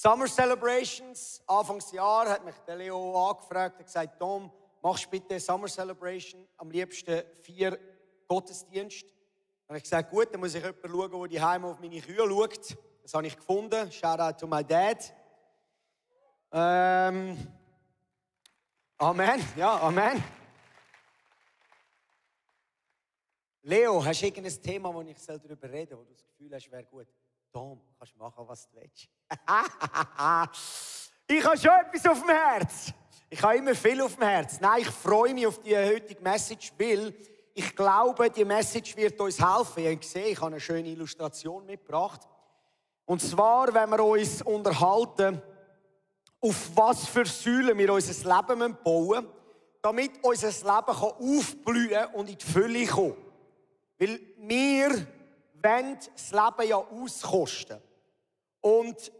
Summer Celebrations, Anfangsjahr hat mich der Leo angefragt und gesagt, Tom, machst bitte Summer Celebration, am liebsten 4 Gottesdienste. Dann habe ich gesagt, gut, dann muss ich jemanden schauen, der die Heime auf meine Kühe schaut. Das habe ich gefunden. Shout out to my dad. Amen, ja, Amen. Leo, hast du irgendein Thema, wo ich darüber reden soll, wo du das Gefühl hast, wäre gut? Tom, kannst du machen, was du willst. Ich habe schon etwas auf dem Herz. Ich habe immer viel auf dem Herz. Nein, ich freue mich auf die heutige Message, weil ich glaube, die Message wird uns helfen. Ihr habt gesehen, ich habe eine schöne Illustration mitgebracht. Und zwar, wenn wir uns unterhalten, auf was für Säulen wir unser Leben bauen müssen, damit unser Leben aufblühen und in die Fülle kommen. Weil wir wollen das Leben ja auskosten. Und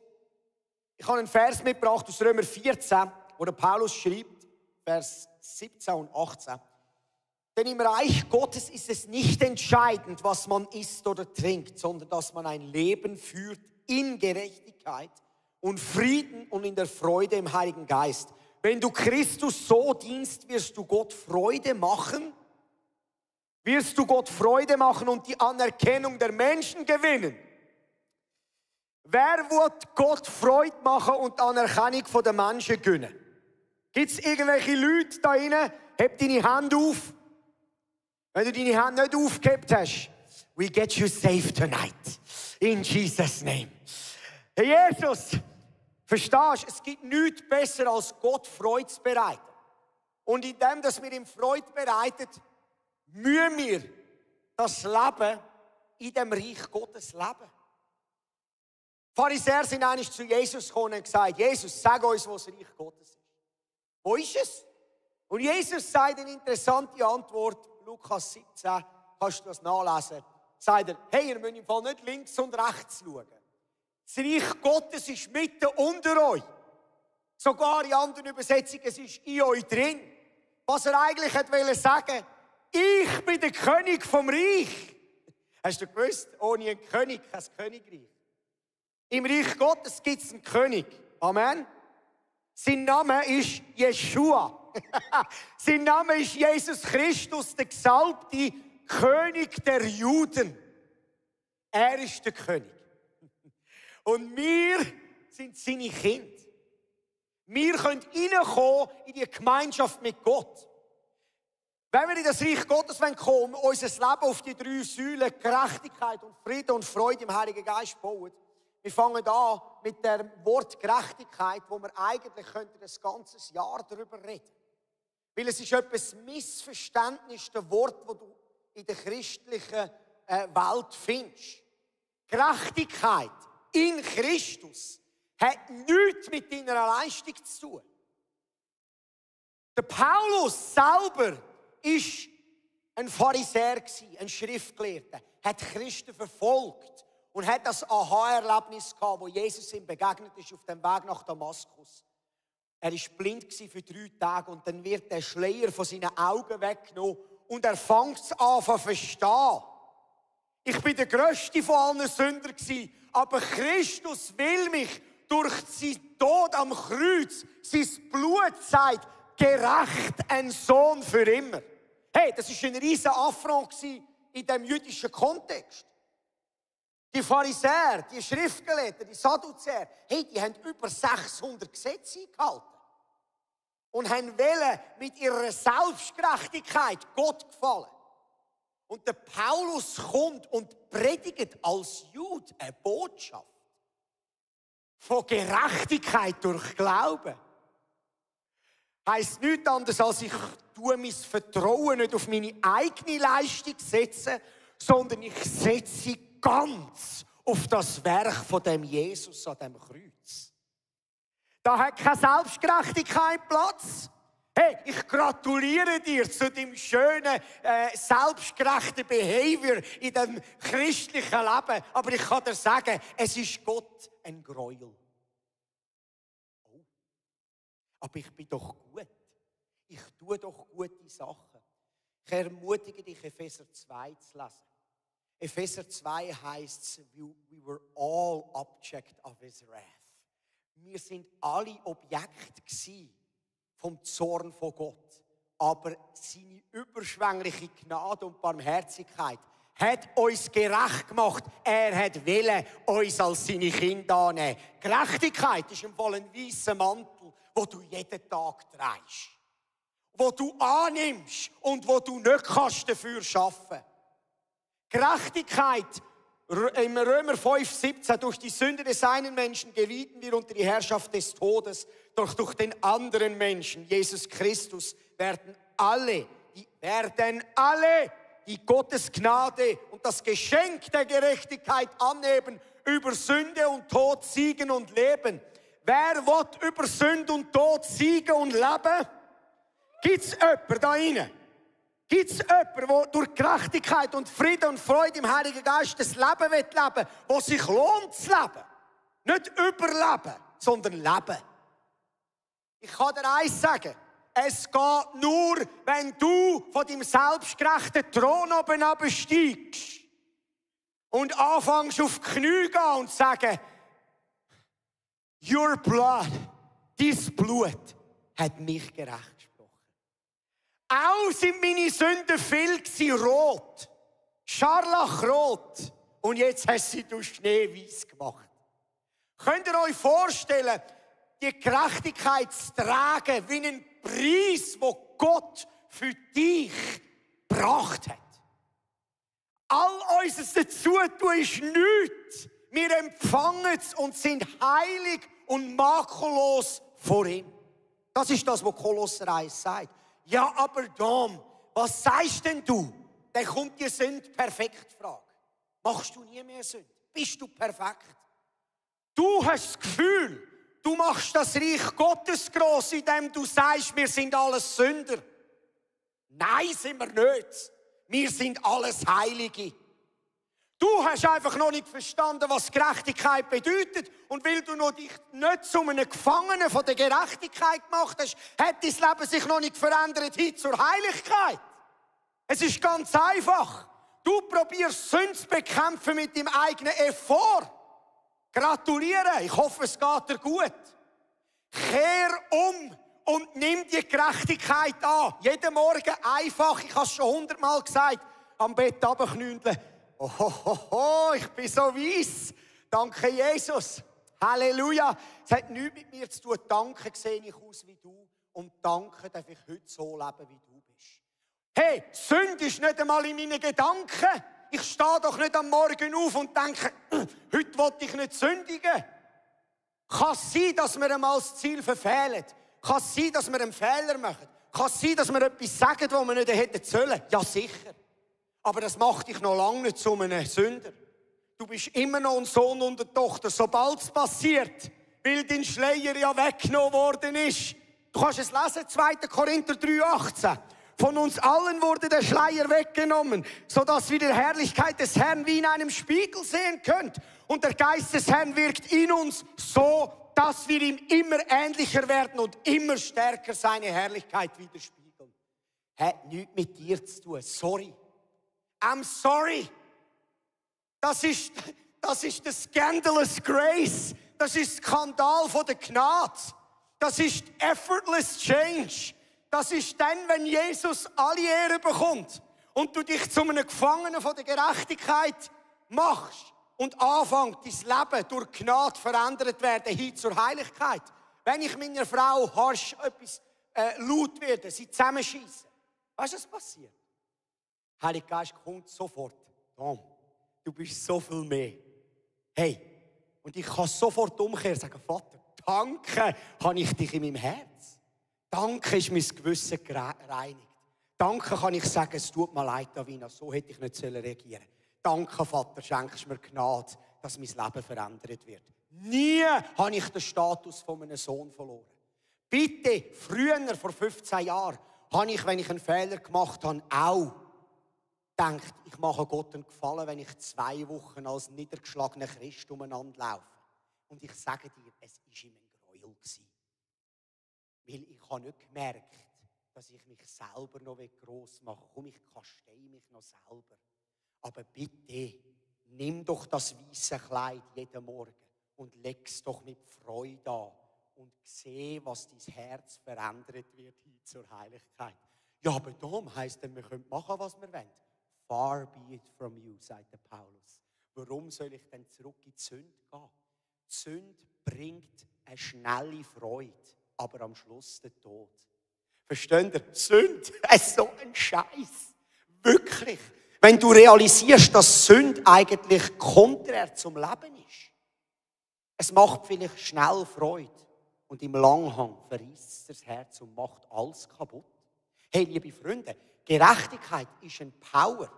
ich habe einen Vers mitgebracht aus Römer 14, wo der Paulus schreibt, Vers 17 und 18. Denn im Reich Gottes ist es nicht entscheidend, was man isst oder trinkt, sondern dass man ein Leben führt in Gerechtigkeit und Frieden und in der Freude im Heiligen Geist. Wenn du Christus so dienst, wirst du Gott Freude machen. Wirst du Gott Freude machen und die Anerkennung der Menschen gewinnen. Wer wird Gott Freude machen und die Anerkennung der Menschen gewinnen? Gibt es irgendwelche Leute da drinnen? Heb deine Hand auf. Wenn du deine Hand nicht aufgehebt hast, we get you safe tonight. In Jesus' name. Herr Jesus, verstehst du, es gibt nichts besser als Gott Freude zu bereiten. Und in dem, dass wir ihm Freude bereitet, müssen wir das Leben in dem Reich Gottes leben. Die Pharisäer sind eigentlich zu Jesus gekommen und gesagt, Jesus, sag uns, wo das Reich Gottes ist. Wo ist es? Und Jesus sagt eine interessante Antwort, Lukas 17, kannst du das nachlesen. Sagt er, hey, ihr müsst im Fall nicht links und rechts schauen. Das Reich Gottes ist mitten unter euch. Sogar in anderen Übersetzungen, es ist in euch drin. Was er eigentlich wollte sagen, ich bin der König vom Reich. Hast du gewusst, ohne einen König kein Königreich. Im Reich Gottes gibt es einen König. Amen. Sein Name ist Jeshua. Sein Name ist Jesus Christus, der gesalbte König der Juden. Er ist der König. Und wir sind seine Kinder. Wir können reinkommen in die Gemeinschaft mit Gott. Wenn wir in das Reich Gottes kommen, unser Leben auf die 3 Säulen Gerechtigkeit und Frieden und Freude im Heiligen Geist bauen, wir fangen an mit dem Wort Gerechtigkeit, wo wir eigentlich das ganze Jahr darüber reden. Weil es ist etwas missverständlichste Wort, das du in der christlichen Welt findest. Gerechtigkeit in Christus hat nichts mit deiner Leistung zu tun. Der Paulus selber ist ein Pharisäer, ein Schriftgelehrter, hat Christen verfolgt und hat das Aha-Erlebnis gehabt, wo Jesus ihm begegnet ist auf dem Weg nach Damaskus. Er war blind für 3 Tage und dann wird der Schleier von seinen Augen weggenommen und er fängt an zu verstehen. Ich bin der grösste von allen Sündern gewesen, aber Christus will mich durch seinen Tod am Kreuz, sein Blut sagt, gerecht ein Sohn für immer. Hey, das war ein riesen Affront in dem jüdischen Kontext. Die Pharisäer, die Schriftgelehrten, die Sadduzäer, hey, die haben über 600 Gesetze eingehalten. Und wollten mit ihrer Selbstgerechtigkeit Gott gefallen. Und der Paulus kommt und predigt als Jude eine Botschaft von Gerechtigkeit durch Glauben. Heisst nichts anderes, als ich tue mein Vertrauen nicht auf meine eigene Leistung setzen, sondern ich setze ganz auf das Werk von dem Jesus an dem Kreuz. Da hat keine Selbstgerechtigkeit Platz. Hey, ich gratuliere dir zu dem schönen, selbstgerechten Behavior in dem christlichen Leben. Aber ich kann dir sagen, es ist Gott ein Gräuel. Oh. Aber ich bin doch gut. Ich tue doch gute Sachen. Ich ermutige dich, Epheser 2 zu lesen. Epheser 2 heisst, we were all object of his wrath. Wir sind alle Objekte gewesen vom Zorn von Gott. Aber seine überschwängliche Gnade und Barmherzigkeit hat uns gerecht gemacht. Er hat wollen uns als seine Kinder annehmen. Gerechtigkeit ist im Fall ein weißer Mantel, den du jeden Tag trägst. Wo du annimmst und wo du nicht kannst dafür arbeiten. Gerechtigkeit, im Römer 5,17, durch die Sünde des einen Menschen gerieten wir unter die Herrschaft des Todes, doch durch den anderen Menschen, Jesus Christus, werden alle, die Gottes Gnade und das Geschenk der Gerechtigkeit annehmen, über Sünde und Tod siegen und leben. Wer will über Sünde und Tod siegen und leben? Gibt es jemanden da rein? Gibt es jemanden, der durch Gerechtigkeit und Frieden und Freude im Heiligen Geist das Leben leben will, das sich lohnt zu leben? Nicht überleben, sondern leben. Ich kann dir eins sagen. Es geht nur, wenn du von deinem selbstgerechten Thron oben absteigst und anfängst auf die Knie zu gehen und zu sagen, your blood, dein Blut hat mich gerecht gesprochen. Auch sind meine Sünden viel rot, scharlachrot, und jetzt hast du sie durch schneeweiß gemacht. Könnt ihr euch vorstellen, die Gerechtigkeit zu tragen wie einen Preis, den Gott für dich gebracht hat? All unser Dazutun ist nichts. Wir empfangen es und sind heilig und makellos vor ihm. Das ist das, was Kolosser 1 sagt. Ja, aber Dom, was sagst denn du? Dann kommt die Sünd-Perfekt-Frage. Machst du nie mehr Sünde? Bist du perfekt? Du hast das Gefühl, du machst das Reich Gottes gross, indem du sagst, wir sind alles Sünder. Nein, sind wir nicht. Wir sind alles Heilige. Du hast einfach noch nicht verstanden, was Gerechtigkeit bedeutet. Und weil du noch dich nicht zu einem Gefangenen von der Gerechtigkeit gemacht hast, hat dein Leben sich noch nicht verändert hin zur Heiligkeit. Es ist ganz einfach. Du probierst Sünde zu bekämpfen mit deinem eigenen Effort. Gratuliere, ich hoffe, es geht dir gut. Kehr um und nimm die Gerechtigkeit an. Jeden Morgen einfach, ich habe es schon 100-mal gesagt, am Bett runterknündeln. Oh, ich bin so weiss. Danke, Jesus. Halleluja. Es hat nichts mit mir zu tun. Danke, sehe ich aus wie du. Und danke, darf ich heute so leben, wie du bist. Hey, Sünde ist nicht einmal in meinen Gedanken. Ich stehe doch nicht am Morgen auf und denke, heute will ich nicht sündigen. Kann es sein, dass wir einmal das Ziel verfehlen? Kann es sein, dass wir einen Fehler machen? Kann es sein, dass wir etwas sagen, was wir nicht hätten sollen? Ja, sicher. Aber das macht dich noch lange nicht zu einem Sünder. Du bist immer noch ein Sohn und eine Tochter. Sobald es passiert, weil dein Schleier ja weggenommen worden ist. Du kannst es lesen, 2. Korinther 3,18. Von uns allen wurde der Schleier weggenommen, sodass wir die Herrlichkeit des Herrn wie in einem Spiegel sehen könnt. Und der Geist des Herrn wirkt in uns so, dass wir ihm immer ähnlicher werden und immer stärker seine Herrlichkeit widerspiegeln. Hat nichts mit dir zu tun. Sorry. I'm sorry. Das ist der Scandalous Grace. Das ist Skandal von der Gnade. Das ist effortless change. Das ist dann, wenn Jesus alle Ehre bekommt und du dich zu einem Gefangenen von der Gerechtigkeit machst und anfängt, dein Leben durch Gnade verändert werden hin zur Heiligkeit. Wenn ich meiner Frau harsch etwas laut werde, sie zusammenschießen, weißt du, was passiert? Heiliger Geist kommt sofort. Tom, du bist so viel mehr. Hey, und ich kann sofort umkehren und sagen, Vater, danke, habe ich dich in meinem Herz. Danke ist mein Gewissen gereinigt. Danke kann ich sagen, es tut mir leid, Davina, so hätte ich nicht reagieren sollen. Danke, Vater, schenkst mir Gnade, dass mein Leben verändert wird. Nie habe ich den Status von einem Sohn verloren. Bitte, früher, vor 15 Jahren, habe ich, wenn ich einen Fehler gemacht habe, auch gedacht, ich mache Gott einen Gefallen, wenn ich 2 Wochen als niedergeschlagener Christ umeinander laufe. Und ich sage dir, es war ihm ein Gräuel gewesen. Weil ich habe nicht gemerkt, dass ich mich selber noch gross mache. Komm, ich kasteie mich noch selber. Aber bitte, nimm doch das weiße Kleid jeden Morgen und leg es doch mit Freude an und sehe, was dein Herz verändert wird hin zur Heiligkeit. Ja, aber darum heisst es, wir können machen, was wir wollen. Far be it from you, sagt der Paulus. Warum soll ich denn zurück in die Sünde gehen? Die Sünde bringt eine schnelle Freude, aber am Schluss den Tod. Versteht ihr? Sünde ist so ein Scheiß. Wirklich. Wenn du realisierst, dass Sünde eigentlich konträr zum Leben ist. Es macht vielleicht schnell Freude und im Langhang verrisst es das Herz und macht alles kaputt. Hey, liebe Freunde, Gerechtigkeit ist ein Power.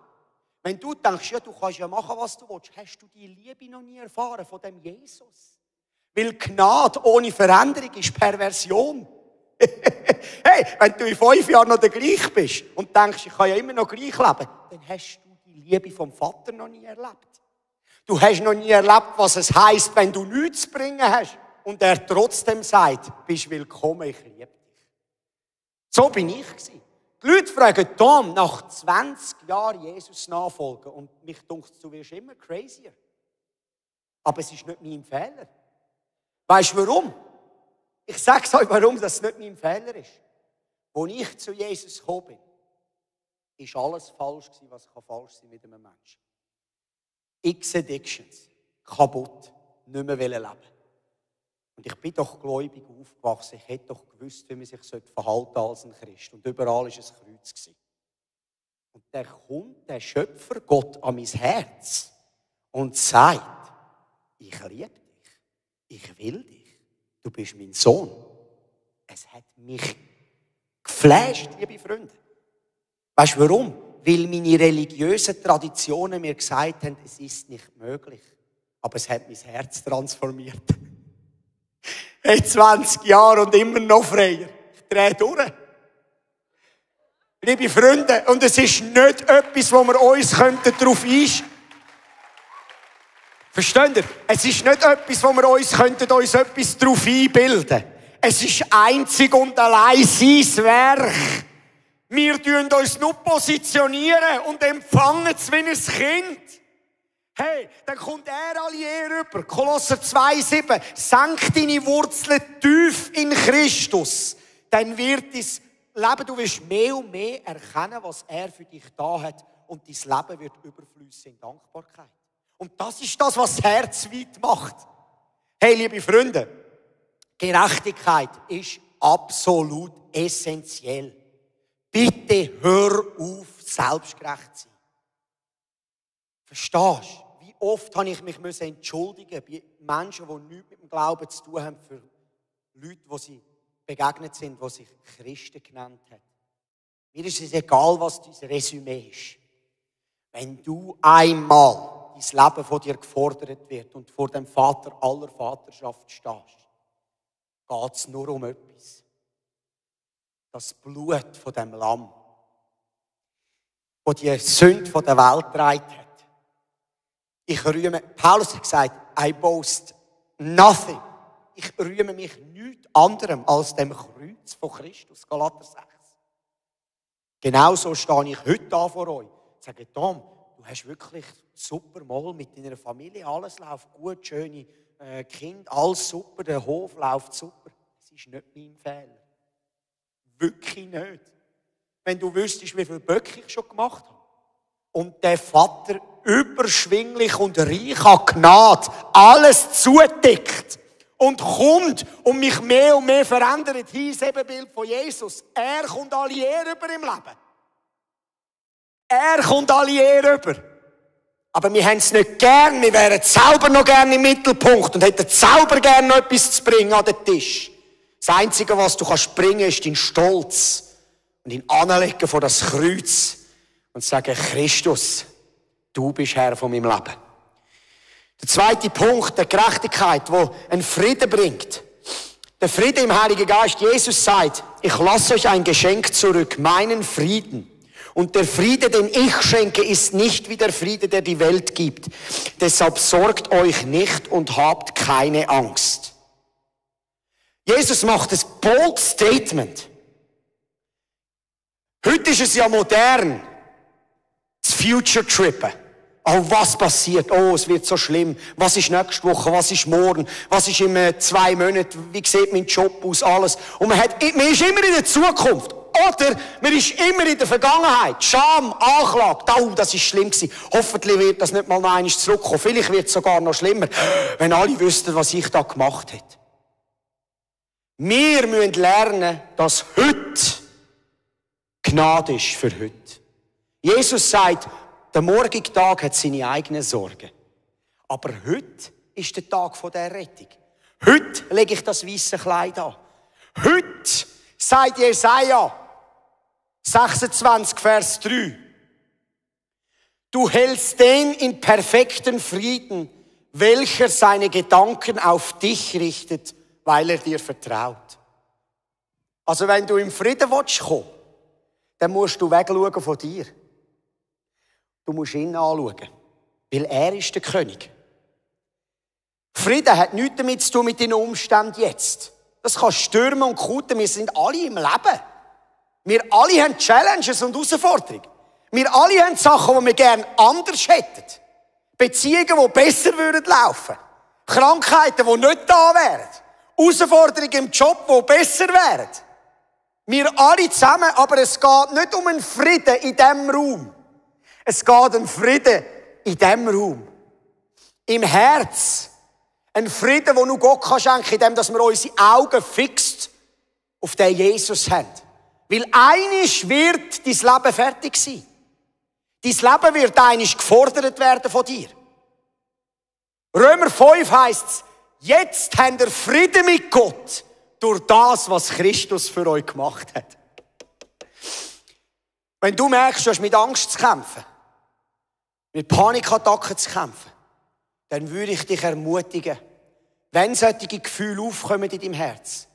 Wenn du denkst, ja, du kannst ja machen, was du willst, hast du die Liebe noch nie erfahren von dem Jesus. Weil Gnade ohne Veränderung ist Perversion. Hey, wenn du in 5 Jahren noch der gleich bist und denkst, ich kann ja immer noch gleich leben, dann hast du die Liebe vom Vater noch nie erlebt. Du hast noch nie erlebt, was es heisst, wenn du nichts zu bringen hast und er trotzdem sagt, bist willkommen, ich liebe dich. So bin ich gewesen. Die Leute fragen Tom nach 20 Jahren Jesus nachfolgen und mich denkt, du wirst immer crazier. Aber es ist nicht mein Fehler. Weißt du warum? Ich sage es euch, warum das nicht mein Fehler ist. Als ich zu Jesus gekommen bin, ist alles falsch gewesen, was falsch sein kann mit einem Menschen. X Addictions, kaputt, nicht mehr leben. Und ich bin doch gläubig aufgewachsen. Ich hätte doch gewusst, wie man sich verhalten als ein Christ. Und überall war ein Kreuz gewesen. Und dann kommt der Schöpfer Gott an mein Herz und sagt, ich liebe dich, ich will dich, du bist mein Sohn. Es hat mich geflasht, liebe Freunde. Weißt du warum? Weil meine religiösen Traditionen mir gesagt haben, es ist nicht möglich. Aber es hat mein Herz transformiert. Hey, 20 Jahre und immer noch freier. Ich drehe durch. Liebe Freunde, und es ist nicht etwas, wo wir uns darauf einstellen. Versteht ihr? Es ist nicht etwas, wo wir uns etwas darauf einbilden. Es ist einzig und allein sein Werk. Wir tun uns nur positionieren und empfangen es wie ein Kind. Hey, dann kommt er alle rüber. Kolosser 2,7. Senk deine Wurzeln tief in Christus. Dann wird dein Leben, du wirst mehr und mehr erkennen, was er für dich da hat. Und dein Leben wird überfließen in Dankbarkeit. Und das ist das, was das Herz weit macht. Hey, liebe Freunde, Gerechtigkeit ist absolut essentiell. Bitte hör auf, selbstgerecht zu sein. Verstehst du? Wie oft habe ich mich entschuldigen bei Menschen, die nichts mit dem Glauben zu tun haben, für Leute, die sie begegnet sind, die sich Christen genannt haben. Mir ist es egal, was dein Resümee ist. Wenn du einmal dein Leben von dir gefordert wird und vor dem Vater aller Vaterschaft stehst, geht es nur um etwas. Das Blut von dem Lamm, das die Sünde von der Welt getragen hat. Ich rühme, Paulus hat gesagt, I boast nothing. Ich rühme mich nichts anderem als dem Kreuz von Christus, Galater 6. Genauso stehe ich heute da vor euch und sage, Tom, du hast wirklich super mal mit deiner Familie, alles läuft gut, schöne Kinder, alles super, der Hof läuft super. Das ist nicht mein Fehler. Wirklich nicht. Wenn du wüsstest, wie viele Böcke ich schon gemacht habe. Und der Vater überschwinglich und reich an Gnade alles zudeckt und kommt und mich mehr und mehr verändert. Hier ist das Ebenbild von Jesus. Er kommt alle Ehre über im Leben. Er kommt alle Ehre über. Aber wir haben es nicht gern. Wir wären selber noch gerne im Mittelpunkt und hätten selber gerne noch etwas zu bringen an den Tisch. Das Einzige, was du kannst bringen, ist dein Stolz und ihn anlegen vor das Kreuz und sagen, Christus, du bist Herr von meinem Leben. Der zweite Punkt, der Gerechtigkeit, wo einen Frieden bringt. Der Friede im Heiligen Geist. Jesus sagt, ich lasse euch ein Geschenk zurück, meinen Frieden. Und der Friede, den ich schenke, ist nicht wie der Friede, der die Welt gibt. Deshalb sorgt euch nicht und habt keine Angst. Jesus macht ein bold Statement. Heute ist es ja modern, das Future-Trippen. Oh, was passiert? Oh, es wird so schlimm. Was ist nächste Woche? Was ist morgen? Was ist in 2 Monaten? Wie sieht mein Job aus? Alles. Und man ist immer in der Zukunft. Oder man ist immer in der Vergangenheit. Scham, Anklage. Oh, das ist schlimm gewesen. Hoffentlich wird das nicht mal noch einmal zurückkommen. Vielleicht wird es sogar noch schlimmer, wenn alle wüssten, was ich da gemacht habe. Wir müssen lernen, dass heute Gnade ist für heute. Jesus sagt, der morgige Tag hat seine eigenen Sorgen. Aber heute ist der Tag der Rettung. Heute lege ich das weiße Kleid an. Heute, sagt Jesaja 26, Vers 3, du hältst den in perfekten Frieden, welcher seine Gedanken auf dich richtet, weil er dir vertraut. Also wenn du im Frieden kommen willst, dann musst du wegschauen von dir. Du musst ihn anschauen, weil er ist der König. Frieden hat nichts damit zu tun mit den Umständen jetzt. Das kann stürmen und kuten, wir sind alle im Leben. Wir alle haben Challenges und Herausforderungen. Wir alle haben Sachen, die wir gerne anders hätten. Beziehungen, die besser laufen würden. Krankheiten, die nicht da wären. Herausforderungen im Job, die besser wären. Wir alle zusammen, aber es geht nicht um einen Frieden in diesem Raum. Es geht um Frieden in diesem Raum. Im Herz. Ein Frieden, den nur Gott schenken kann, indem wir unsere Augen fix auf den Jesus haben. Weil einisch wird dein Leben fertig sein. Dein Leben wird einisch gefordert werden von dir. Römer 5 heisst es, jetzt habt ihr Frieden mit Gott durch das, was Christus für euch gemacht hat. Wenn du merkst, du hast mit Angst zu kämpfen, mit Panikattacken zu kämpfen, dann würde ich dich ermutigen, wenn solche Gefühle aufkommen in deinem Herz,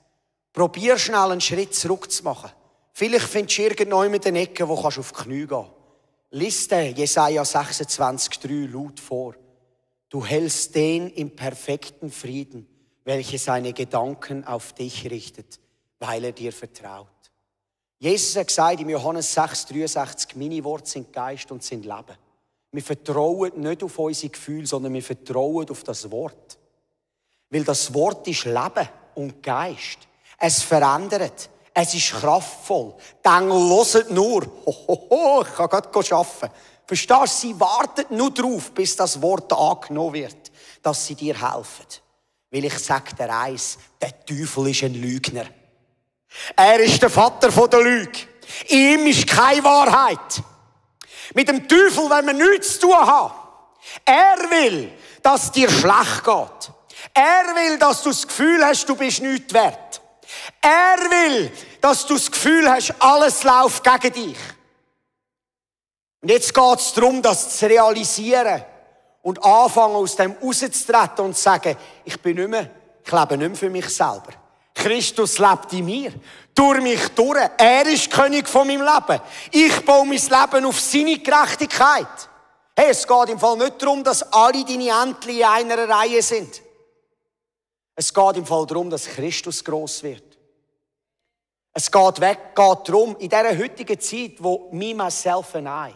probier schnell einen Schritt zurück zu machen. Vielleicht findest du irgendwo in der Ecke, wo du auf die Knie gehen kannst. Lies den Jesaja 26,3 laut vor. Du hältst den im perfekten Frieden, welcher seine Gedanken auf dich richtet, weil er dir vertraut. Jesus hat gesagt im Johannes 6,63, meine Worte sind Geist und sind Leben. Wir vertrauen nicht auf unsere Gefühle, sondern wir vertrauen auf das Wort. Weil das Wort ist Leben und Geist. Es verändert. Es ist kraftvoll. Dann hört nur. Ich kann gerade arbeiten. Verstehst du? Sie warten nur darauf, bis das Wort angenommen wird, dass sie dir helfen. Weil ich sage dir eins, der Teufel ist ein Lügner. Er ist der Vater der Lüge. In ihm ist keine Wahrheit. Mit dem Teufel wollen wir nichts zu tun haben. Er will, dass es dir schlecht geht. Er will, dass du das Gefühl hast, du bist nichts wert. Er will, dass du das Gefühl hast, alles läuft gegen dich. Und jetzt geht es darum, das zu realisieren und anfangen, aus dem rauszutreten und zu sagen, ich lebe nicht mehr für mich selber. Christus lebt in mir. Durch mich durch. Er ist König von meinem Leben. Ich baue mein Leben auf seine Gerechtigkeit. Hey, es geht im Fall nicht darum, dass alle deine Entchen in einer Reihe sind. Es geht im Fall darum, dass Christus gross wird. Es geht darum, in dieser heutigen Zeit, wo me, myself and I,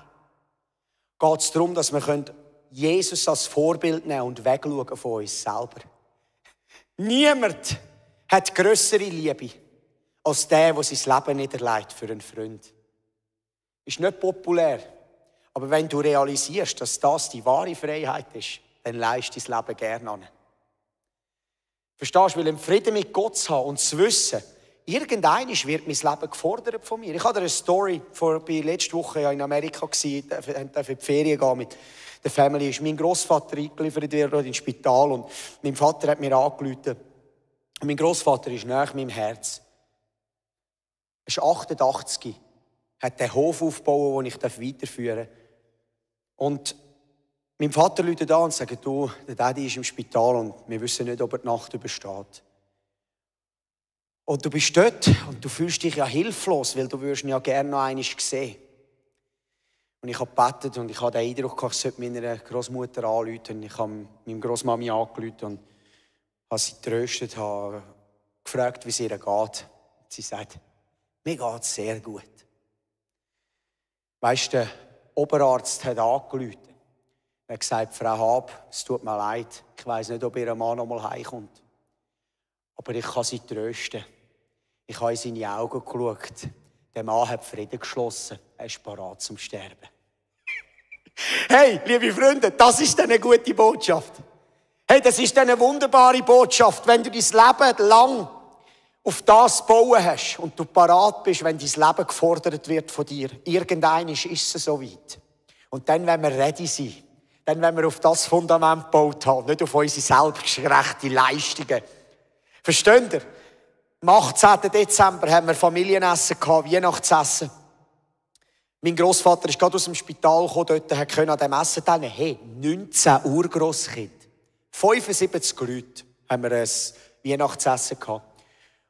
geht es darum, dass wir Jesus als Vorbild nehmen und wegschauen von uns selber. Niemand hat grössere Liebe als der sein Leben niederlegt für einen Freund. Ist nicht populär, aber wenn du realisierst, dass das die wahre Freiheit ist, dann leist du dein Leben gerne an. Verstehst du? Weil im Frieden mit Gott zu haben und zu wissen, irgendwann wird mein Leben gefordert von mir. Ich hatte eine Story, bei letzte Woche in Amerika gewesen, durfte in die Ferien gehen mit der Family. Ist mein Grossvater eingeliefert worden ins Spital und mein Vater hat mir angerufen. Und mein Grossvater ist nahe meinem Herz. Er ist 88, hat den Hof aufgebaut, den ich weiterführen darf. Und mein Vater ruft an und sagt, du, der Daddy ist im Spital und wir wissen nicht, ob er die Nacht übersteht. Und du bist dort und du fühlst dich ja hilflos, weil du würdest ihn ja gerne noch einmal sehen. Und ich habe gebetet und ich habe den Eindruck gehabt, ich sollte meiner Großmutter anrufen. Ich habe meiner Großmami angerufen und habe sie getröstet, habe gefragt, wie es ihr geht. Sie sagt, mir geht es sehr gut. Weisst du, der Oberarzt hat angerufen. Er hat gesagt, Frau Hab, es tut mir leid, ich weiss nicht, ob ihr Mann noch mal heimkommt. Aber ich kann sie trösten. Ich habe in seine Augen geschaut. Der Mann hat Frieden geschlossen. Er ist bereit zum Sterben. Hey, liebe Freunde, das ist eine gute Botschaft. Hey, das ist eine wunderbare Botschaft, wenn du dein Leben lang auf das bauen hast und du parat bist, wenn dein Leben gefordert wird von dir. Irgendwann ist es so weit. Und dann, wenn wir ready sind, dann, wenn wir auf das Fundament gebaut haben, nicht auf unsere selbstgerechten Leistungen. Versteht ihr? Am 18. Dezember haben wir Familienessen gehabt, Weihnachtsessen. Mein Grossvater ist gerade aus dem Spital gekommen, dort konnte an diesem Essen teilnehmen. Hey, 19 Urgrosskinder. 75 Leute haben wir ein Weihnachtsessen gehabt.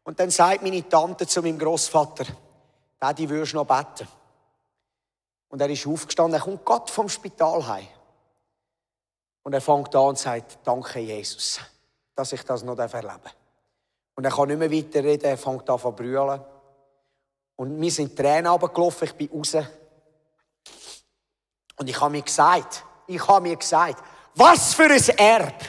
Und dann sagt meine Tante zu meinem Grossvater, Daddy, würdest du noch beten? Und er ist aufgestanden, er kommt gerade vom Spital heim. Und er fängt an und sagt, danke Jesus, dass ich das noch erleben darf. Und er kann nicht mehr weiterreden, er fängt an zu brüllen. Und mir sind Tränen runtergelaufen, ich bin raus. Und ich habe mir gesagt, was für ein Erbe.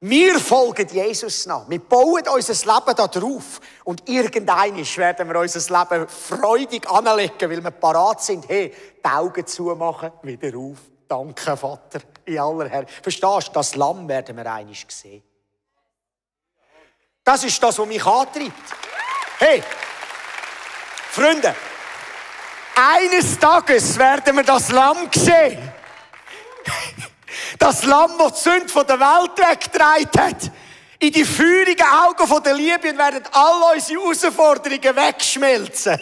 Wir folgen Jesus nach. Wir bauen unser Leben da drauf. Und irgendwann werden wir unser Leben freudig anlegen, weil wir parat sind. Hey, die Augen zumachen, wieder auf. Danke, Vater, in aller Herr. Verstehst du, das Lamm werden wir einmal sehen. Das ist das, was mich antreibt. Hey, Freunde, eines Tages werden wir das Lamm sehen. Das Lamm, das die Sünde von der Welt weggetragen hat. In die feurigen Augen der Liebe und werden all unsere Herausforderungen wegschmelzen.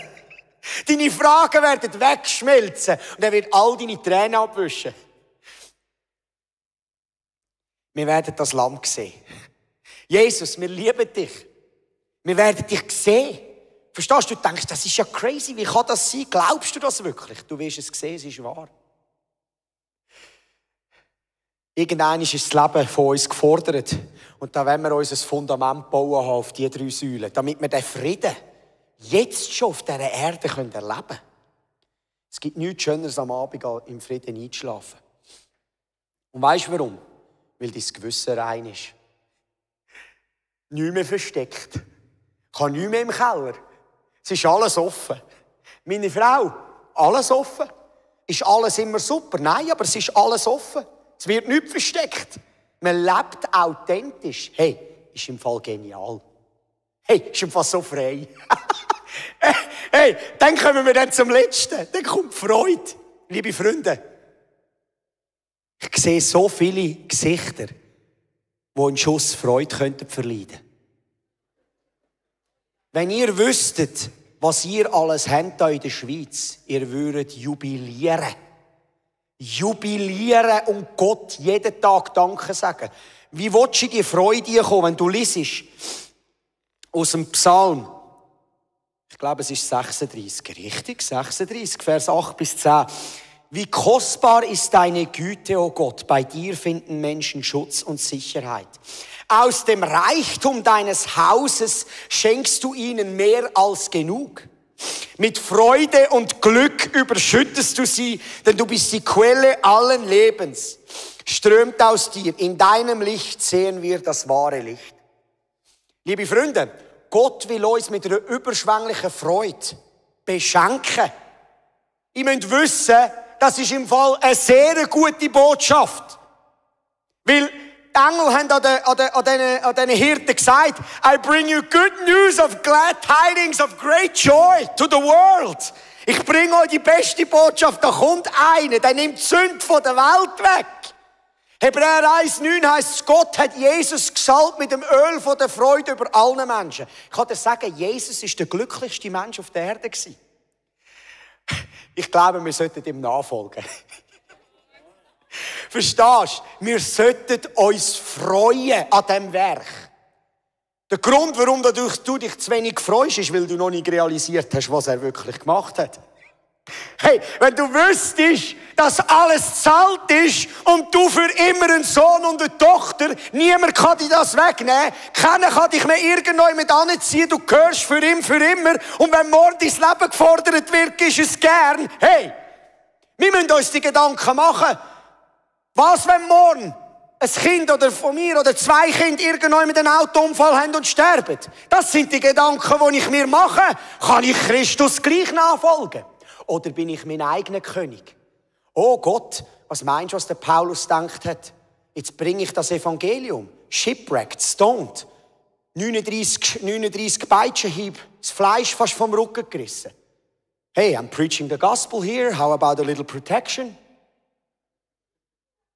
Deine Fragen werden wegschmelzen und er wird all deine Tränen abwischen. Wir werden das Lamm sehen. Jesus, wir lieben dich. Wir werden dich sehen. Verstehst du? Du denkst, das ist ja crazy. Wie kann das sein? Glaubst du das wirklich? Du wirst es sehen, es ist wahr. Irgendwann ist das Leben von uns gefordert. Und da wollen wir unser Fundament bauen auf diese 3 Säulen, damit wir den Frieden jetzt schon auf dieser Erde erleben können. Es gibt nichts Schöneres am Abend, als im Frieden einzuschlafen. Und weißt du warum? Weil dein Gewissen rein ist. Nichts mehr versteckt. Kann nichts mehr im Keller. Es ist alles offen. Meine Frau, alles offen. Ist alles immer super? Nein, aber es ist alles offen. Es wird nichts versteckt. Man lebt authentisch. Hey, ist im Fall genial. Hey, ist im Fall so frei. Hey, dann kommen wir dann zum Letzten. Dann kommt Freude. Liebe Freunde, ich sehe so viele Gesichter, die einen Schuss Freude verleiden könnten. Wenn ihr wüsstet, was ihr alles habt in der Schweiz, ihr würdet jubilieren. Jubilieren und Gott jeden Tag Danke sagen. Wie willst du in die Freude kommen, wenn du liest aus dem Psalm? Ich glaube, es ist 36. Richtig, 36, Vers 8 bis 10. Wie kostbar ist deine Güte, o Gott. Bei dir finden Menschen Schutz und Sicherheit. Aus dem Reichtum deines Hauses schenkst du ihnen mehr als genug. Mit Freude und Glück überschüttest du sie, denn du bist die Quelle allen Lebens. Strömt aus dir. In deinem Licht sehen wir das wahre Licht. Liebe Freunde, Gott will uns mit einer überschwänglichen Freude beschenken. Ihr müsst wissen, das ist im Fall eine sehr gute Botschaft. Weil die Engel haben an den Hirten gesagt, I bring you good news of glad tidings of great joy to the world. Ich bringe euch die beste Botschaft. Da kommt einer, der nimmt die Sünde von der Welt weg. Hebräer 1,9 heisst, Gott hat Jesus gesalbt mit dem Öl von der Freude über allen Menschen. Ich kann dir sagen, Jesus ist der glücklichste Mensch auf der Erde gewesen. Ich glaube, wir sollten ihm nachfolgen. Verstehst du? Wir sollten uns freuen an diesem Werk. Der Grund, warum du dich zu wenig freust, ist, weil du noch nicht realisiert hast, was er wirklich gemacht hat. Hey, wenn du wüsstest, dass alles gezahlt ist und du für immer ein Sohn und eine Tochter, niemand kann dir das wegnehmen, keiner kann dich mehr irgendwo mit anziehen, du gehörst für ihn für immer und wenn morgen dein Leben gefordert wird, gibst du es gern. Hey, wir müssen uns die Gedanken machen. Was, wenn morgen ein Kind oder von mir oder 2 Kinder irgendwann mit einem Autounfall haben und sterben? Das sind die Gedanken, die ich mir mache. Kann ich Christus gleich nachfolgen? Oder bin ich mein eigener König? Oh Gott, was meinst du, was der Paulus gedacht hat? Jetzt bringe ich das Evangelium. Shipwrecked, stoned. 39 Peitschenhieb, das Fleisch fast vom Rücken gerissen. Hey, I'm preaching the gospel here. How about a little protection?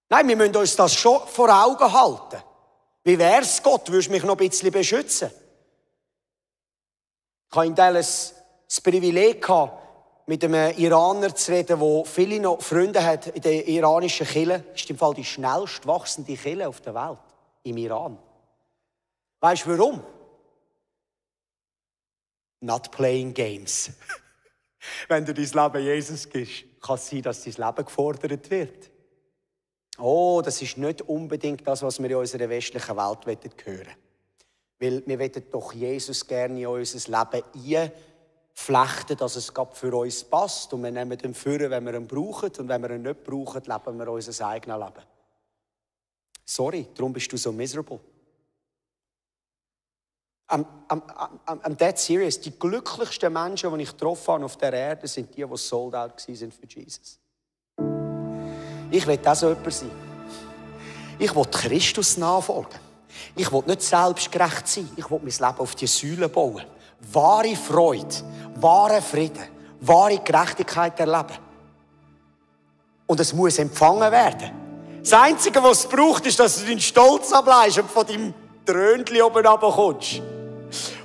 Nein, wir müssen uns das schon vor Augen halten. Wie wär's, Gott, würdest du mich noch ein bisschen beschützen? Ich hatte in Dallas das Privileg gehabt, mit einem Iraner zu reden, der viele noch Freunde hat in der iranischen Kirche. Das ist im Fall die schnellst wachsende Kirche auf der Welt, im Iran. Weißt du warum? Not playing games. Wenn du dein Leben Jesus gibst, kann es sein, dass dein Leben gefordert wird. Oh, das ist nicht unbedingt das, was wir in unserer westlichen Welt hören wollen. Weil wir wollen doch Jesus gerne in unser Leben einflechten, dass es für uns passt. Und wir nehmen ihn vor, wenn wir ihn brauchen. Und wenn wir ihn nicht brauchen, leben wir unser eigenes Leben. Sorry, darum bist du so miserable. I'm dead serious. Die glücklichsten Menschen, die ich getroffen habe auf der Erde, sind die sold out waren für Jesus. Ich will auch so jemand sein. Ich will Christus nachfolgen. Ich will nicht selbstgerecht sein. Ich will mein Leben auf die Säule bauen. Wahre Freude, wahre Frieden, wahre Gerechtigkeit erleben. Und es muss empfangen werden. Das Einzige, was es braucht, ist, dass du deinen Stolz ableist und von deinem Trönchen oben runterkommst.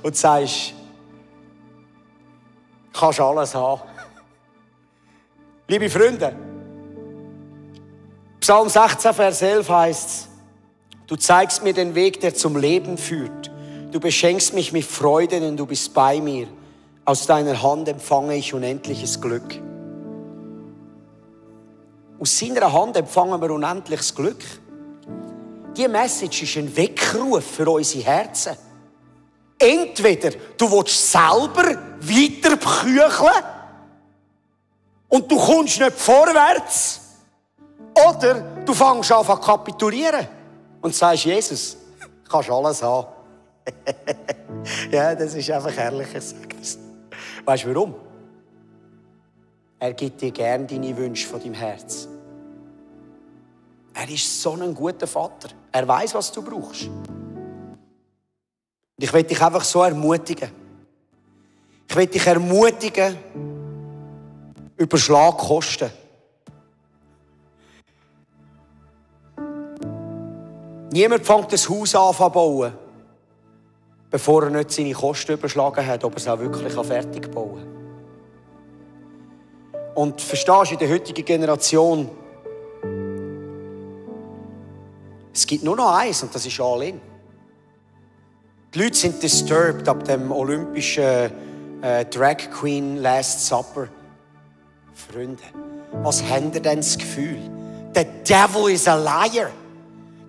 Und sagst, du kannst alles haben. Liebe Freunde, Psalm 16, Vers 11 heißt es, du zeigst mir den Weg, der zum Leben führt. Du beschenkst mich mit Freude, denn du bist bei mir. Aus deiner Hand empfange ich unendliches Glück. Aus seiner Hand empfangen wir unendliches Glück. Diese Message ist ein Weckruf für unsere Herzen. Entweder du willst selber weiter bekücheln und du kommst nicht vorwärts, oder du fängst an zu kapitulieren und sagst, Jesus, du kannst alles haben. Ja, das ist einfach herrlich. Weißt du warum? Er gibt dir gerne deine Wünsche von deinem Herz. Er ist so ein guter Vater. Er weiß, was du brauchst. Und ich will dich einfach so ermutigen. Ich will dich ermutigen, überschlag Kosten. Niemand fängt das Haus an zu bauen, bevor er nicht seine Kosten überschlagen hat, ob er es auch wirklich fertig bauen kann. Und verstehst du, in der heutigen Generation, es gibt nur noch eins, und das ist All-In. Die Leute sind disturbed ab dem olympischen Drag Queen Last Supper. Freunde, was habt ihr denn das Gefühl? The devil is a liar.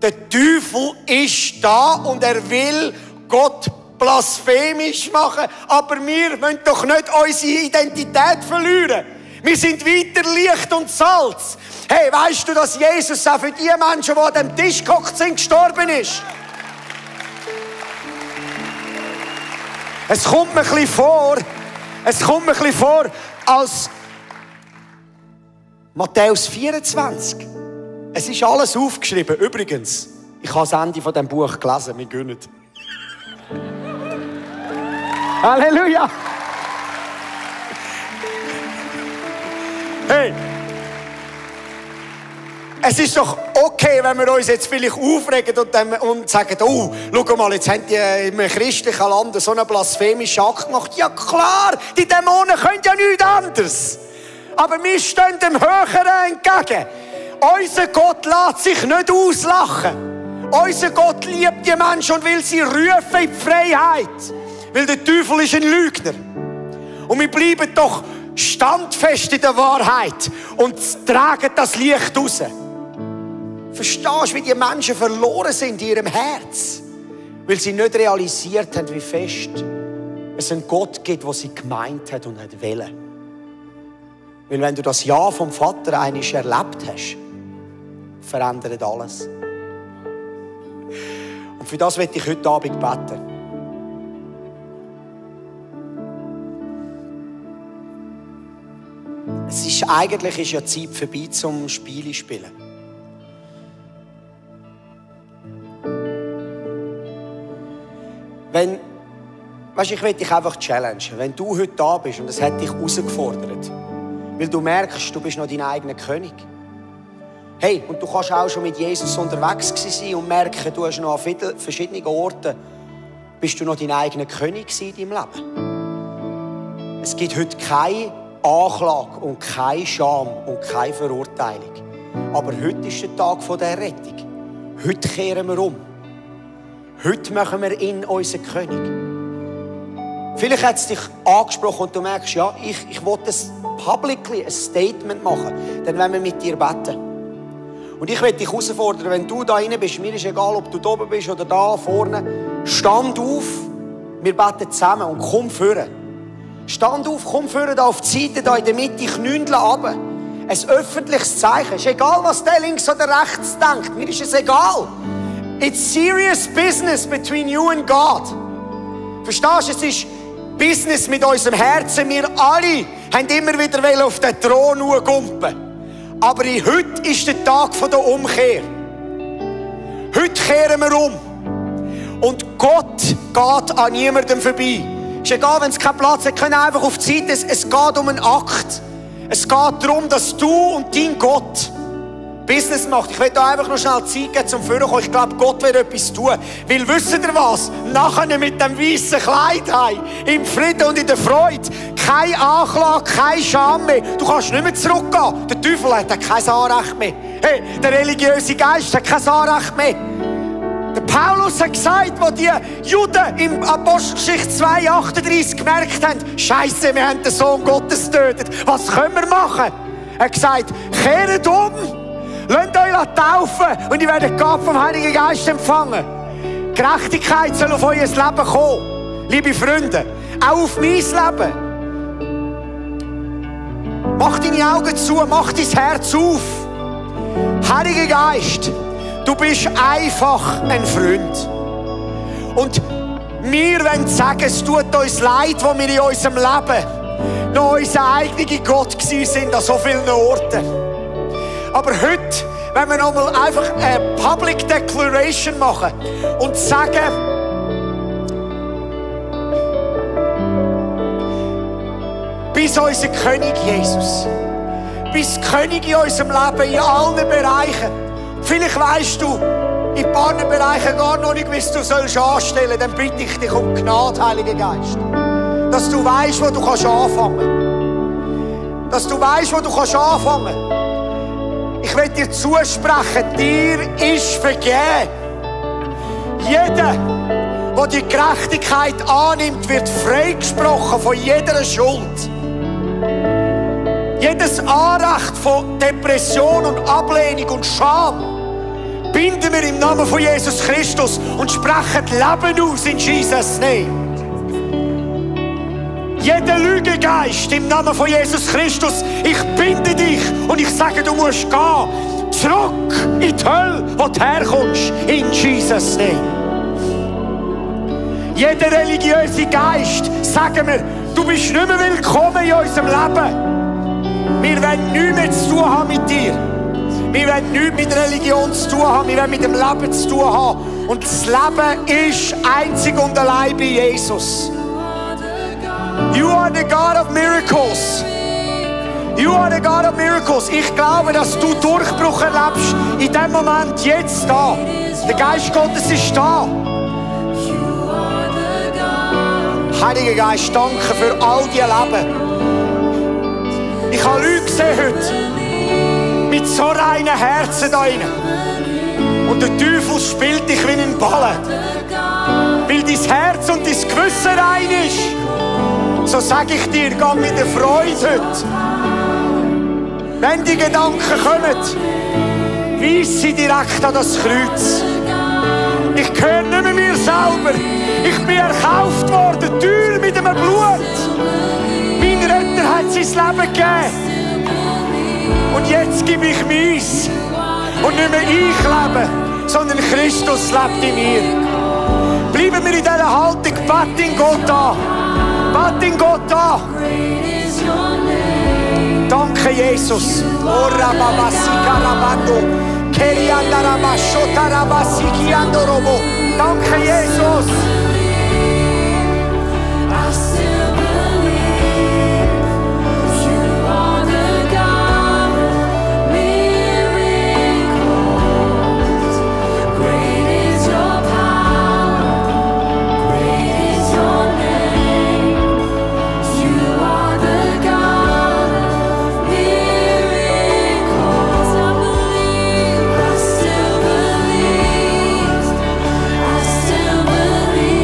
Der Teufel ist da und er will Gott blasphemisch machen. Aber wir müssen doch nicht unsere Identität verlieren. Wir sind weiter Licht und Salz. Hey, weißt du, dass Jesus auch für die Menschen, die an dem Tisch gehockt sind, gestorben ist? Es kommt mir ein bisschen vor, als Matthäus 24. Es ist alles aufgeschrieben. Übrigens, ich habe das Ende von diesem Buch gelesen. Wir gönnen. Halleluja! Hey! Es ist doch okay, wenn wir uns jetzt vielleicht aufregen und sagen, oh, schau mal, jetzt haben die in einem christlichen Land so einen blasphemischen Akt gemacht. Ja klar, die Dämonen können ja nichts anderes. Aber wir stehen dem Höheren entgegen. Unser Gott lässt sich nicht auslachen. Unser Gott liebt die Menschen und will sie rufen in die Freiheit. Weil der Teufel ist ein Lügner. Und wir bleiben doch standfest in der Wahrheit und tragen das Licht raus. Verstehst du, wie die Menschen verloren sind in ihrem Herz? Weil sie nicht realisiert haben, wie fest es einen Gott gibt, der sie gemeint hat und hat wollen. Weil wenn du das Ja vom Vater einmal erlebt hast, verändert alles. Und für das möchte ich heute Abend beten. Eigentlich ist ja Zeit vorbei zum Spiele spielen. Ich will dich einfach challengen. Wenn du heute da bist und es hat dich herausgefordert, weil du merkst, du bist noch dein eigener König. Hey, und du kannst auch schon mit Jesus unterwegs sein und merken, du hast noch an verschiedenen Orten, bist du noch dein eigener König in deinem Leben. Es gibt heute keine Anklage und keine Scham und keine Verurteilung. Aber heute ist der Tag der Rettung. Heute kehren wir um. Heute machen wir ihn unseren König. Vielleicht hat es dich angesprochen und du merkst, ja, ich will publicly ein Statement machen. Dann wollen wir mit dir beten. Und ich will dich herausfordern, wenn du da rein bist, mir ist egal, ob du da oben bist oder da vorne, stand auf, wir beten zusammen und komm vorne. Stand auf, komm vorne da auf die Seite, da in der Mitte, knündel runter. Ein öffentliches Zeichen. Es ist egal, was der links oder rechts denkt. Mir ist es egal. It's serious business between you and God. Verstehst du? Es ist Business mit unserem Herzen. Wir alle haben immer wieder auf den Thron gumpen. Aber heute ist der Tag der Umkehr. Heute kehren wir um. Und Gott geht an niemandem vorbei. Es ist egal, wenn es keinen Platz hat, können einfach auf die Seite. Es geht um einen Akt. Es geht darum, dass du und dein Gott Business macht. Ich will da einfach noch schnell Zeit geben zum Vorkommen. Ich glaube, Gott wird etwas tun. Weil, wisst ihr was? Nachher mit dem weißen Kleid heim, im Frieden und in der Freude, keine Anklage, keine Scham mehr. Du kannst nicht mehr zurückgehen. Der Teufel hat kein Anrecht mehr. Hey, der religiöse Geist hat kein Anrecht mehr. Der Paulus hat gesagt, als die Juden im Apostelgeschichte 2,38 gemerkt haben, Scheisse, wir haben den Sohn Gottes getötet. Was können wir machen? Er hat gesagt, kehrt um, lasst euch taufen und ihr werdet Gabe vom Heiligen Geist empfangen. Gerechtigkeit soll auf euer Leben kommen. Liebe Freunde, auch auf mein Leben. Mach deine Augen zu, mach dein Herz auf. Heiliger Geist, du bist einfach ein Freund. Und wir wollen sagen, es tut uns leid, wo wir in unserem Leben noch unser eigener Gott waren an so vielen Orten. Aber heute, wenn wir nochmal einfach eine Public Declaration machen und sagen, bist unser König Jesus. Bist König in unserem Leben, in allen Bereichen. Vielleicht weisst du in ein paar Bereichen gar noch nicht, wie du anstellen sollst. Dann bitte ich dich um Gnade, Heiliger Geist. Dass du weisst, wo du anfangen kannst. Dass du weisst, wo du anfangen kannst. Ich will dir zusprechen, dir ist vergeben. Jeder, der die Gerechtigkeit annimmt, wird freigesprochen von jeder Schuld. Jedes Anrecht von Depression und Ablehnung und Scham binden wir im Namen von Jesus Christus und sprechen Leben aus in Jesus' Name. Jeder Lügengeist im Namen von Jesus Christus, ich binde dich und ich sage, du musst gehen. Zurück in die Hölle, wo du herkommst, in Jesus' Name. Jeder religiöse Geist, sagen wir, du bist nicht mehr willkommen in unserem Leben. Wir wollen nichts mehr zu tun haben mit dir. Wir wollen nichts mit Religion zu tun haben. Wir wollen mit dem Leben zu tun haben. Und das Leben ist einzig und allein bei Jesus. You are the God of miracles. You are the God of miracles. Ich glaube, dass du Durchbruch erlebst in dem Moment, jetzt da. Der Geist Gottes ist da. Heiliger Geist, danke für all die Leben. Ich habe Leute gesehen heute mit so reinen Herzen da rein. Und der Teufel spielt dich wie einen Ball. Weil dein Herz und dein Gewissen rein ist. So sage ich dir, geh mit der Freude heute. Wenn die Gedanken kommen, weise sie direkt an das Kreuz. Ich gehöre nicht mehr mir selber. Ich bin erkauft worden, teuer mit einem Blut. Mein Retter hat sein Leben gegeben. Und jetzt gebe ich meins. Und nicht mehr ich lebe, sondern Christus lebt in mir. Bleiben wir in dieser Haltung, bet in Gott an. Bet in Gott an. Danke, Jesus. Ora babasika rabando. Kerianda rabashota rabasiki andorobo. Danke, Jesus. Still believe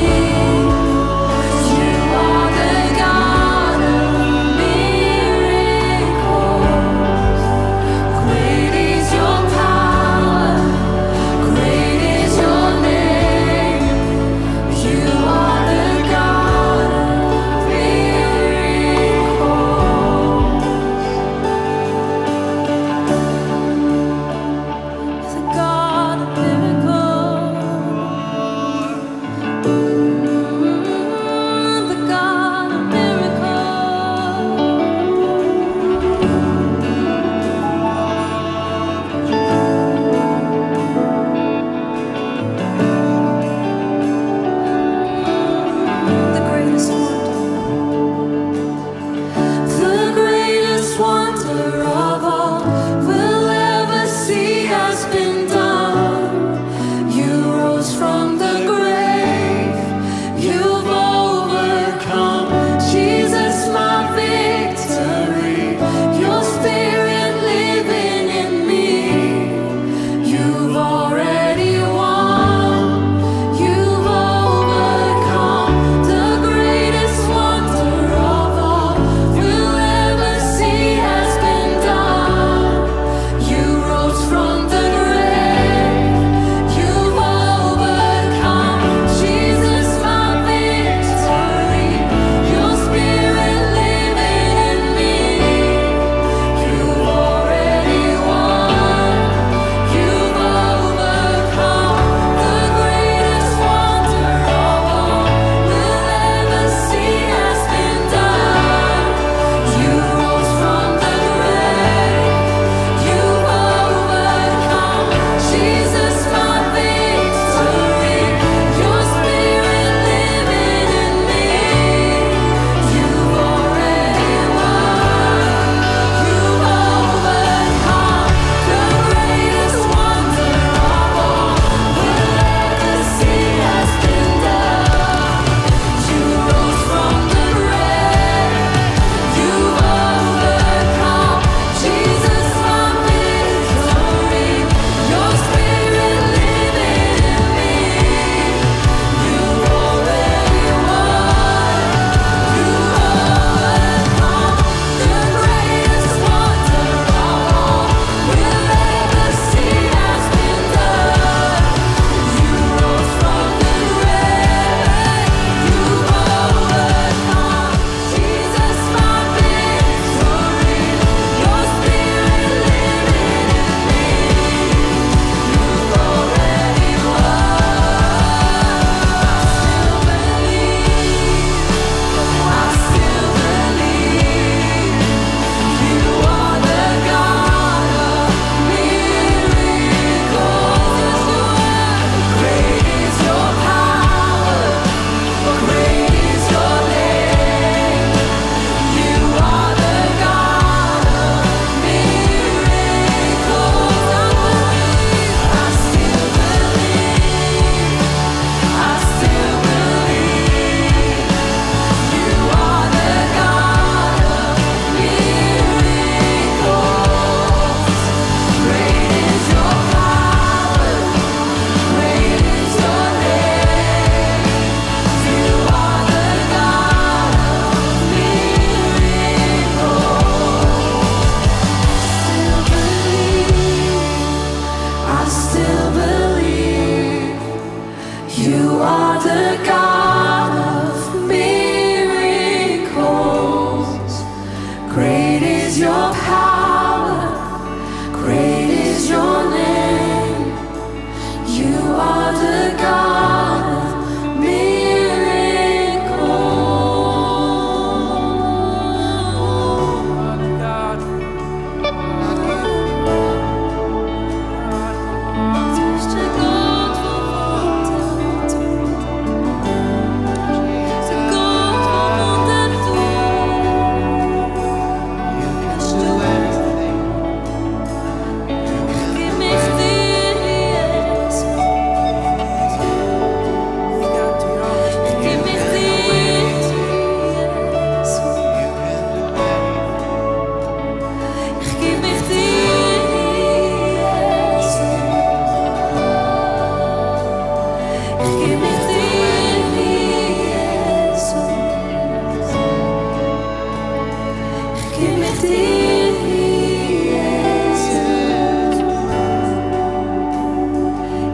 mich dir hin, Jesus.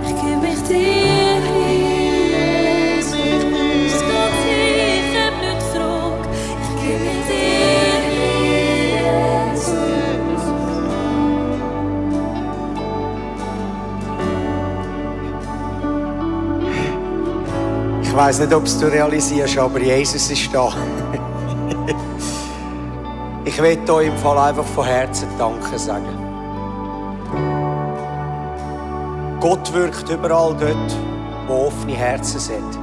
Ich gebe mich dir hin, Jesus. Es geht sicher nicht zurück. Ich gebe mich dir hin, Jesus. Ich weiss nicht, ob du realisierst, aber Jesus ist da. Ich will euch im Fall einfach von Herzen Danke sagen. Gott wirkt überall dort, wo offene Herzen sind.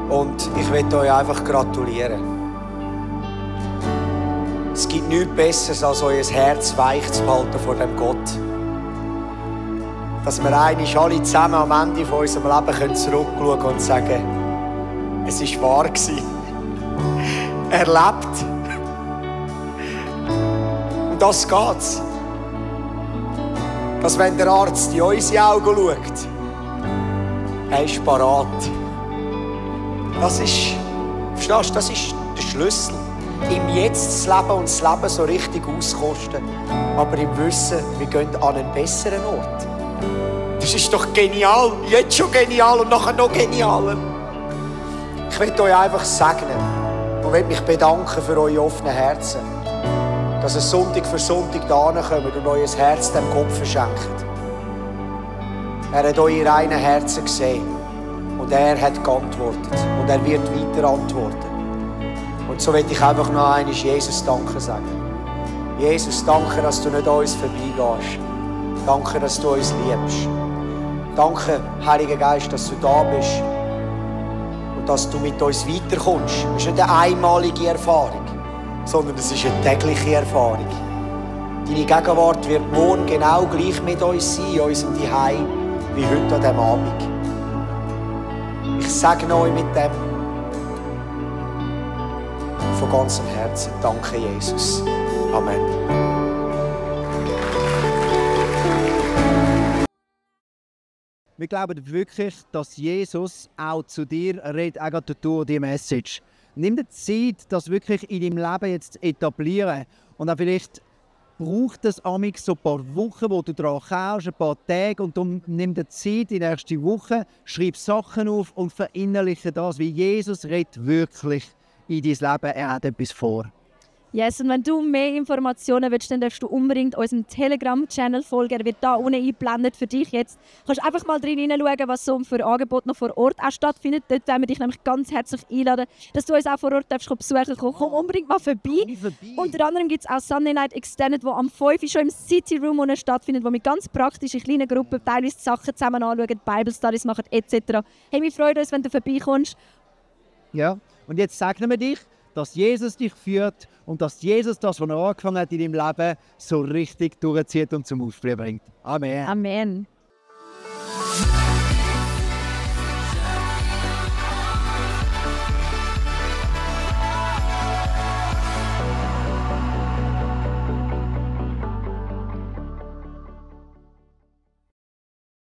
Und ich will euch einfach gratulieren. Es gibt nichts Besseres, als euer Herz weich zu behalten vor dem Gott. Dass wir eigentlich alle zusammen am Ende von unserem Leben zurückschauen können und sagen, es war wahr gewesen. Er lebt. Und das geht's. Dass wenn der Arzt in unsere Augen schaut, er ist parat. Das ist, verstehst du, das ist der Schlüssel. Im Jetzt zu leben und das Leben so richtig auskosten. Aber im Wissen, wir gehen an einen besseren Ort. Das ist doch genial. Jetzt schon genial und nachher noch genialer. Ich will euch einfach segnen und will mich bedanken für eure offenen Herzen. Dass ihr Sonntag für Sonntag hierher kommt und euer Herz dem Gott verschenkt. Er hat eure reinen Herzen gesehen. Und er hat geantwortet. Und er wird weiter antworten. Und so will ich einfach noch einmal Jesus Danke sagen. Jesus, danke, dass du nicht an uns vorbeigehst. Danke, dass du uns liebst. Danke, Heiliger Geist, dass du da bist und dass du mit uns weiterkommst. Es ist nicht eine einmalige Erfahrung, sondern es ist eine tägliche Erfahrung. Deine Gegenwart wird morgen genau gleich mit uns sein, in unserem Zuhause, wie heute an diesem Abend. Ich segne euch mit dem von ganzem Herzen. Danke, Jesus. Amen. Wir glauben wirklich, dass Jesus auch zu dir redet, auch gerade durch die Message. Nimm dir Zeit, das wirklich in deinem Leben jetzt zu etablieren. Und auch vielleicht braucht es amix so ein paar Wochen, wo du daran kommst, ein paar Tage. Und dann nimm dir Zeit in der nächsten Woche, schreib Sachen auf und verinnerliche das, wie Jesus redet wirklich in dein Leben. Er hat etwas vor. Yes, und wenn du mehr Informationen willst, dann darfst du unbedingt unserem Telegram-Channel folgen. Er wird da unten eingeblendet für dich jetzt. Du kannst einfach mal drin hineinschauen, was so für Angebote noch vor Ort auch stattfindet. Dort wollen wir dich nämlich ganz herzlich einladen, dass du uns auch vor Ort darfst besuchen kannst. Komm unbedingt mal vorbei. Unter anderem gibt es auch Sunday Night Extended, wo am 5 Uhr schon im City Room stattfindet, wo wir ganz praktisch in kleinen Gruppen teilweise die Sachen zusammen anschauen, Bible Studies machen etc. Hey, wir freuen uns, wenn du vorbeikommst. Ja, und jetzt segnen wir dich, dass Jesus dich führt und dass Jesus das, was er angefangen hat in deinem Leben, so richtig durchzieht und zum Ausbruch bringt. Amen. Amen.